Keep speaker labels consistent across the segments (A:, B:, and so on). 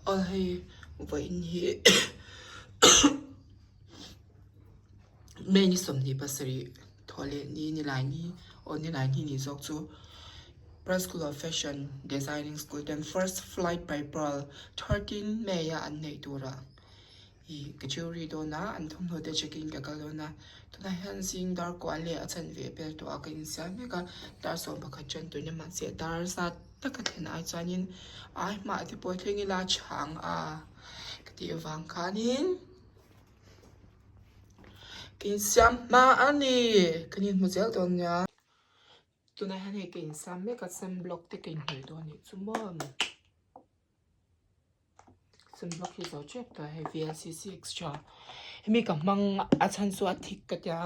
A: Aw hei vawiin hi May ni 27 thawh leh ni nilai ni aw nilai ni ni zawk chu Pearl School of Fashion Designing School ten First Flight by Pearl 13 May a an neih turah Ih ka jewelry dawn a, an thawmhnaw te check in ka kal dawn a, tunah hian zing dar kual leh a chanve pel tawh a ka insiam mek a, dar 11 tan tun emaw chiah dar zat taka thlen ai chuanin ai hmah te pawh thleng ila chhang a ka tih avang khanin ka insiam hma a ni, kan inhmu zel dawn nia. Tunah hian hei ka insiam mek a sunblock te ka inhnawih dawn anih chu maw. Sunblock hi zo tep ta hei VLCC extra hemi ka hmang a chhan chu a thik ka tia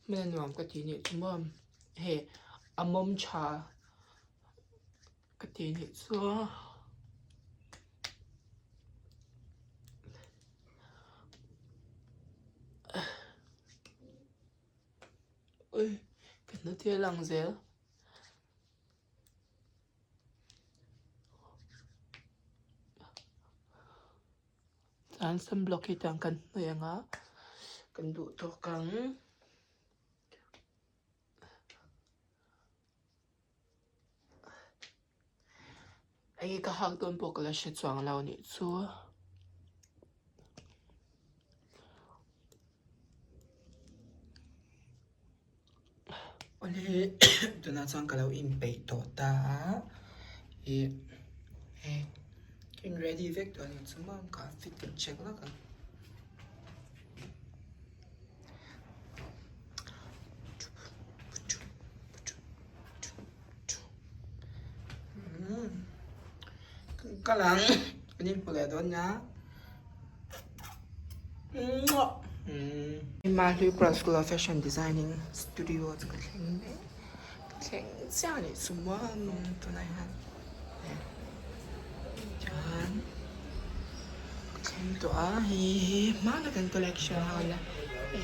A: hmel a nuam ka ti nih chu maw hei a mawm tha ka ti nih chu. Ui ka hnute a lang zel. Chuan sunblock hi tiang kan hnawih ang a kan duh tawk ang. Enge ka hak dawn pawh ka la hre chuang lo anih chu. Awle tunah chuan ka lo inpeih tawh ta a ih hei ka in ready vek tawh anih chu maw ka fit kan check lawk ang. Ka lang an inhmu leh dawn nia. Mahlui Pearl School of Fashion Designing Studio chu ka thleng mek ka thleng chiah anih chu maw tunah hian chuan ka thleng tawh a hei hi hmana kan collection ho la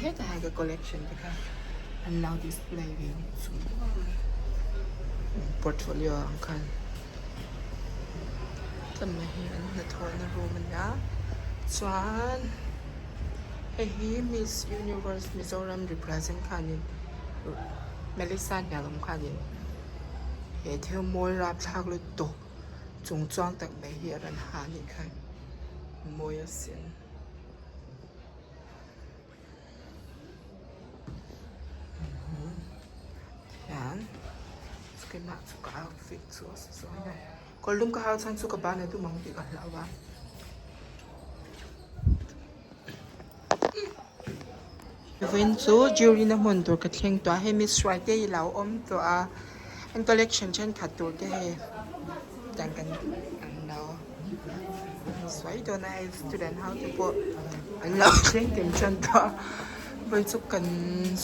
A: hetah hian ka collection te kha an lo display ve anih chu maw portfolio ang khan. Tlawmna hi an hnathawhna room a nia chuan hei hi miss universe mizoram represent khanin melissa hnialawm khanin he thil mawi rapthlak lutuk chung chuang tak mai hi a rawn ha anih kha mawi asin. Hian keimah chu ka outfit chu a sawi a kawr lum ka hau chuan chu ka ban a dum ang tih ka hlau a. Vawiin chu jewelry na hmun tur ka thleng tawh a hei miss hruai te hi a lo awm tawh a an collection thenkhat tur te hei dan kan an lo sawi dawn a hei student ho te pawh an lo thleng kim tan tawh a vawiin chu kan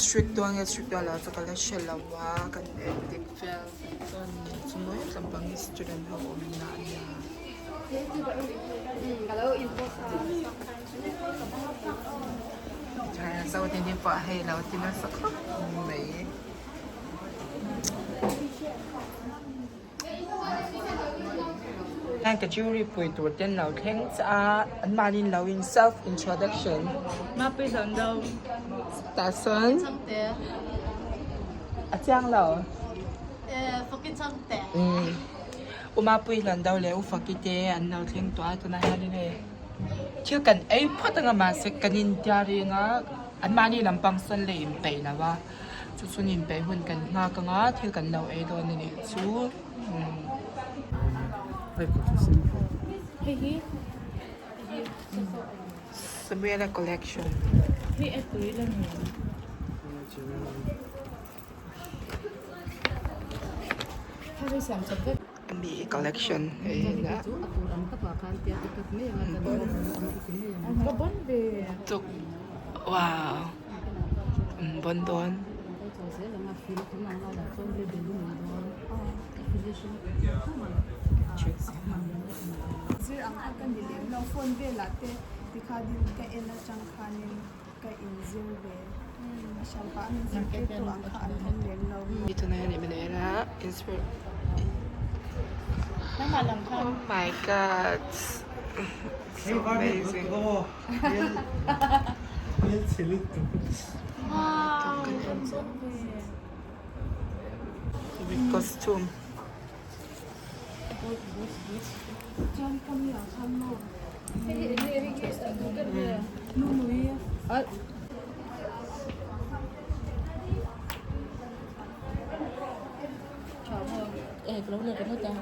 A: strict dawn nge strict dawn lo chu ka la hre lo a kan en dik vel chuan chu mawi lampang hi student ho awmna a nia. Zodini pawh hei lo ti nasa khawp mai. Heng ka jewelry pui tur te an lo thleng chiah a an mahni lo in self introduction tah sawn a chiang lo U Mapui Hlandau leh U Faki te an lo thleng tawh a tunah hianin hei thil kan ei phawt anga mahse kan intia reng a an mahni lampang sawn leh inpeih lo a. Chu chu nin peih hun kan nghak anga thil kan lo ei dawn a nih chu. Samuela collection. Mi collection hei hi tuk wow an bawn dawn. Oh my god so amazing costume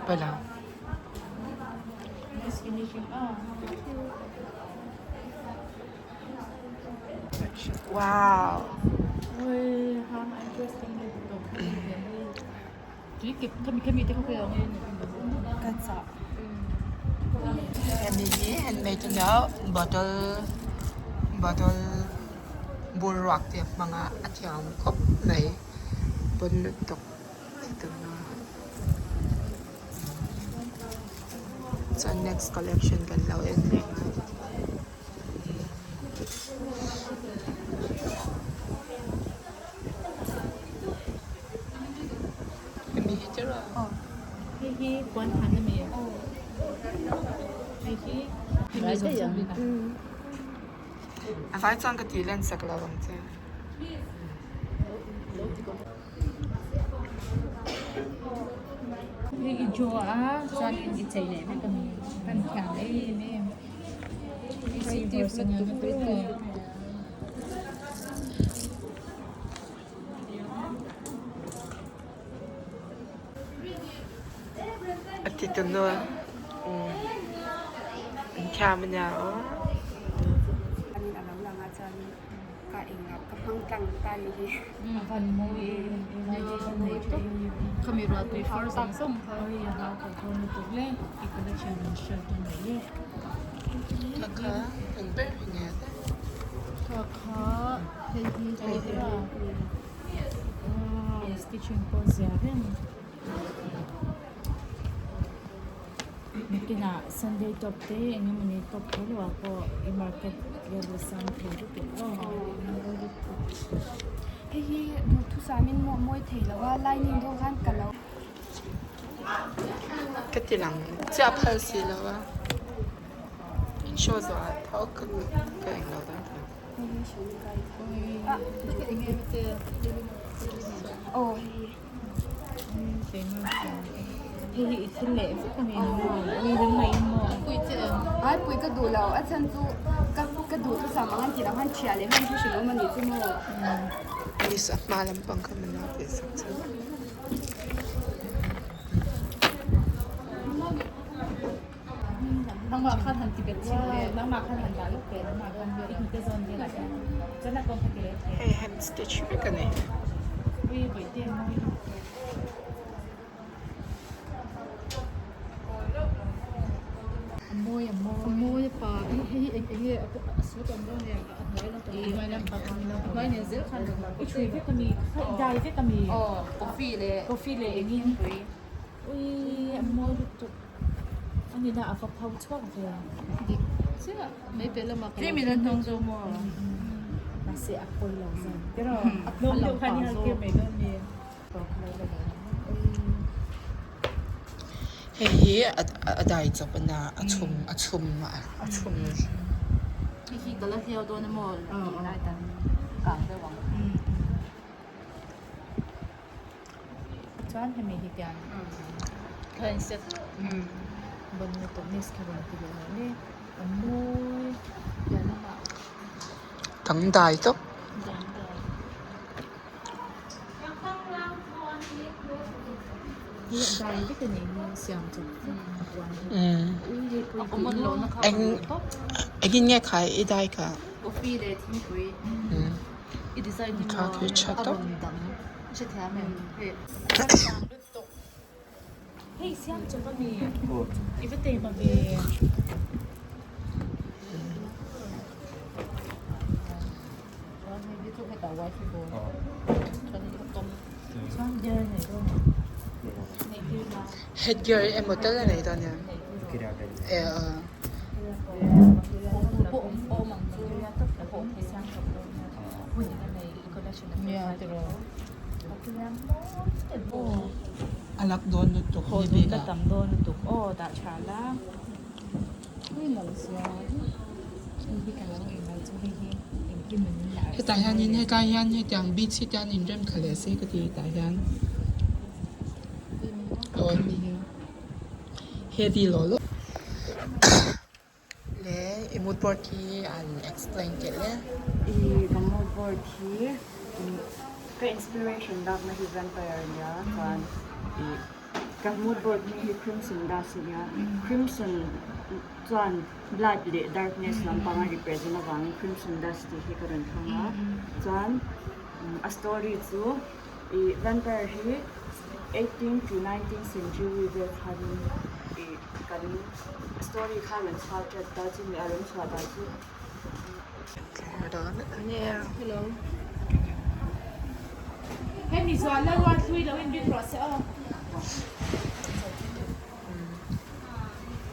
A: Pala. Wow. Hemi hi handmade ania bottle bottle bur ruak te a hmang a a thiam khawp mai pawn lutuk chuan next collection kan lo en leh ang. Hemi hi chu aw
B: Hei hi puan han a mi hei hi
A: A vai chuan ka tih lan sak lo ang che.
B: Hei i draw a chuan in i chei leh vek a mi kan thiam em em.
A: A ti tu nu an thiam a nia aw. Kha kha eng ber hi nge te.
B: Kha hei hi hei hi stitching pawh zia reng nakinah sunday top te eng emawni top tho lo ah pawh i market level sang thei lutuk aw.
C: Hei hi duhthusam in mawi thei lo a lining deuh khan ka lo.
A: Ka ti lang chiah phal si lo a. In show zawh ah tho ka ka eng lo dawn ta.
C: Ai pui ka duh lo a chhan chu ka ka duh chu sam ang an tih loh khan thiah leh hman chu hrilh awm a nih chu maw.
A: Miss a hma lampang kha min lo tih sak chu.
B: Nangmah khan han ti bet chhin le nangmah khan han dah lawk teh nangmah khan i hnute zawn velah hian chuan a kawng kha ti leh thei.
A: Hei hand stitch vek a ni.
B: Ui bawihte mawi lutuk tawh. A mawi a mawi. A mawi a pa hei hei eng eng nge a suit awm dawn em a hnuai lampang a hnuai lampang a hnuai nen zel khan i thui vek a mi i dai vek a mi
C: aw coffee leh
B: coffee leh engin ui a mawi lutuk. A nihna a va pho chhuak ve ang.
D: Dik chiah mai piah lamah ka lo
B: Tlem in an hnawng zo maw? Mahse a pawi lo zawk. Tiraw? A hnawng deuh khan i han kir mai dawn mi?
A: Hei hi a dai chawp a nia, a chhum a chhum a chhum.
D: Hei hi ka la hliau dawn emaw tih lai tan kang deuh ang.
B: Chuan hemi hi tiang kha in set bon lutuk miss kha rawn ti leh le a mawi piah lamah
A: dangdai tawp
B: dangdai hi a dai vek a nih hi siam chawp vek a puan hi ui hei pawh
D: a awm lohna kha
A: eng engin nge khai i dai kha
D: coffee leh thingpui i design hi
A: kha khi tha
D: a
A: tawp
D: rawn dang hrethiam em hei
B: hei siam chawp a ni i va taima ve chuan gear nei dawn nei tir la
A: head gear emaw tal a nei dawn em eh aw A lak dawn lutuk
B: Haw dun la tam dawn lutuk aw dah tha la.
A: Hetah hianin hetlai hian hetiang beach hi te an inrem thla leh se ka ti hetah hian aw hemi hi heavy law law leh i mood board hi an explain teh le.
C: I ka mood board hi ka inspiration lakna hi vampire a nia chuan i ka mood board hming hi crimson dust a nia crimson chuan blood leh darkness lampang a represent avangin crimson dust tih hi ka rawn thlang a chuan a story chu ih vampire hi 18 to 19 century vel khanin ih kan story kha a rawn chhuak ṭep ta chumi a rawn chhuah dan chu.
B: Hemi zual la ruat hlui lo in ring rawh se aw.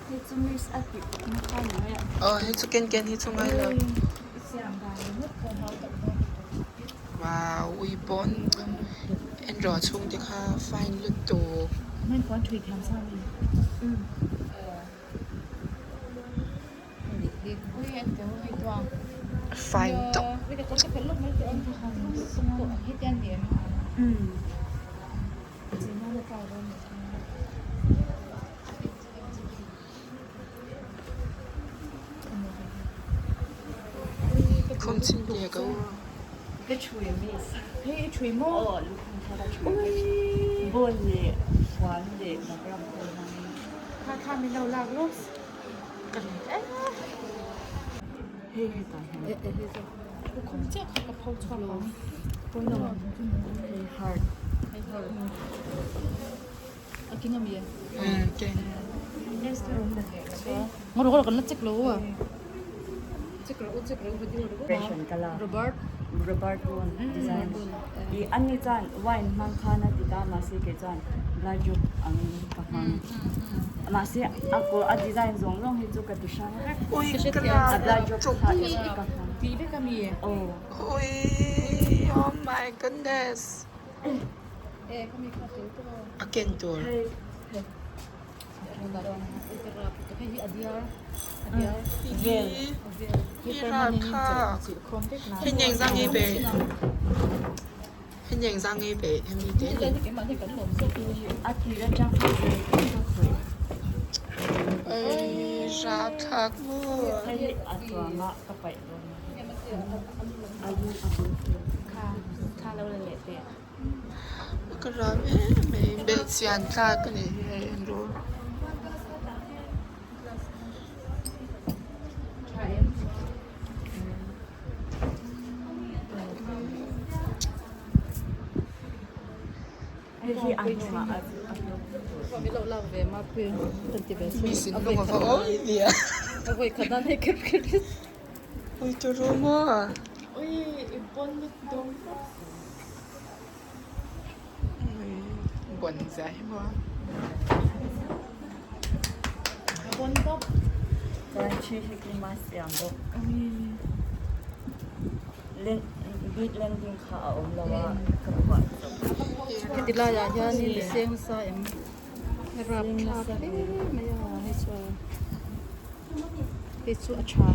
C: Hei chu miss a tih na kha ni mai a.
A: Aw hei chu ken ken hi chu ngai lo. Wow ui pawn en rawh chhung te kha fine lutuk.
B: Hman puan thui thiam sa mi.
A: Fine tawp. Khum chim te ka u.
C: Robert Robert Won design i ani chuan wine hmang khan a ti ta mahse kei chuan blajuk angin ka hmang mahse a kawr a design zawng zawng hi chu ka ti hrang vek a blajuk kha ka hmang aw.
A: Oh my goodness a ken tur. Ka ram em mai belhchian tlak a nih hi hei en rawh. Mi sin lung a va awi ve a. Ui turu maw. Bon zia hi maw.
C: Chuan thi hi keimah siam bawk. Beat landing kha a awm lo a ka phuah chawp.
B: Heti laiah hianin seng sa em rapthlak hle mai a hei chuan hei chu a tha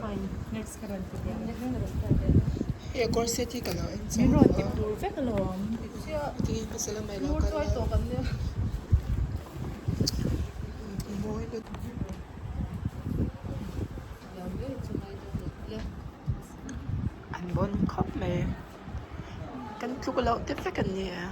B: fine next ka rawn ti leh ang.
A: Hei a kawr set hi ka lo en chauh.
B: Min rawn ti tur vek alawm.
A: Tinge hmasa lamah i lo kal a. Mawi lutuk. An bawn khawp mai kan tluk loh te vek an ni a.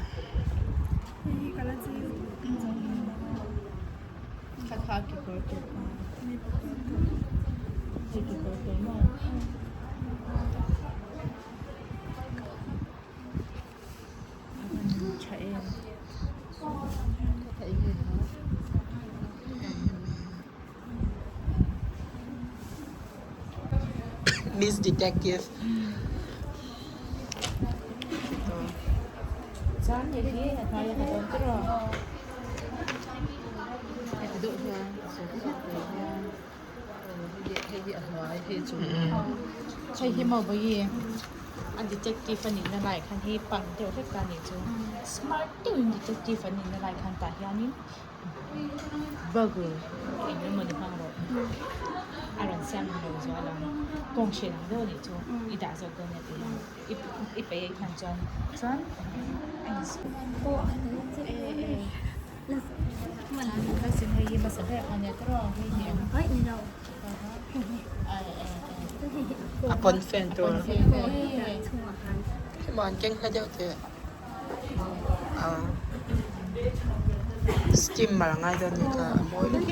A: Miss Detective.
D: A detective a nihna laiah khan hei pang deuh hlek a nih chu smart deuhin detective an nihna laiah khan tah hianin burger eng emawni hmang rawh a rawn siam lo zual ang kawng hriat ang deuh a nih chu i dah zawk dawn nia tih hian i peih a i hman chuan chuan a in hei hi hmasa ber a nia tiraw hei hi
A: A pawnfen tur hemaw an keng hla deuh teh steamer a ngai dawn a nih kha a mawi lutuk.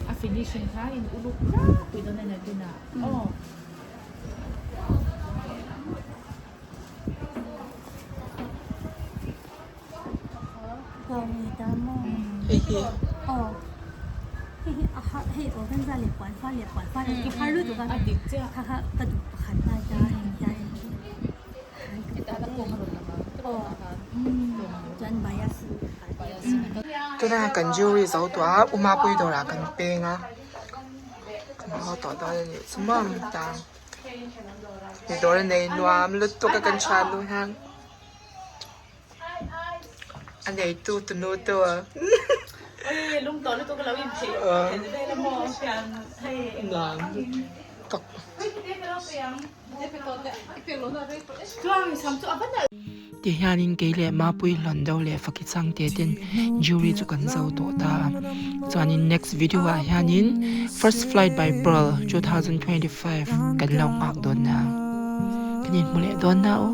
D: A finishing kha in uluk tlangpui dawn a ni tunah aw.
A: Hei hi. Tuna kan jewelry zo tawh a u Mapui dawrah kan peng a kan haw tawh dawn a nih chu maw tang mi dawr a nei nuam lutuk a kan thian nu hian a neitu tunu tu nuam lutuk. Ti hianin kei leh Mapui hlawn do leh Faki Changte ten jury chu kan zo tawh ta a. Chuanin next video ah hianin First Flight by Pearl 2025 kan lo nghak dawn na. Kan inhmu leh dawn na aw.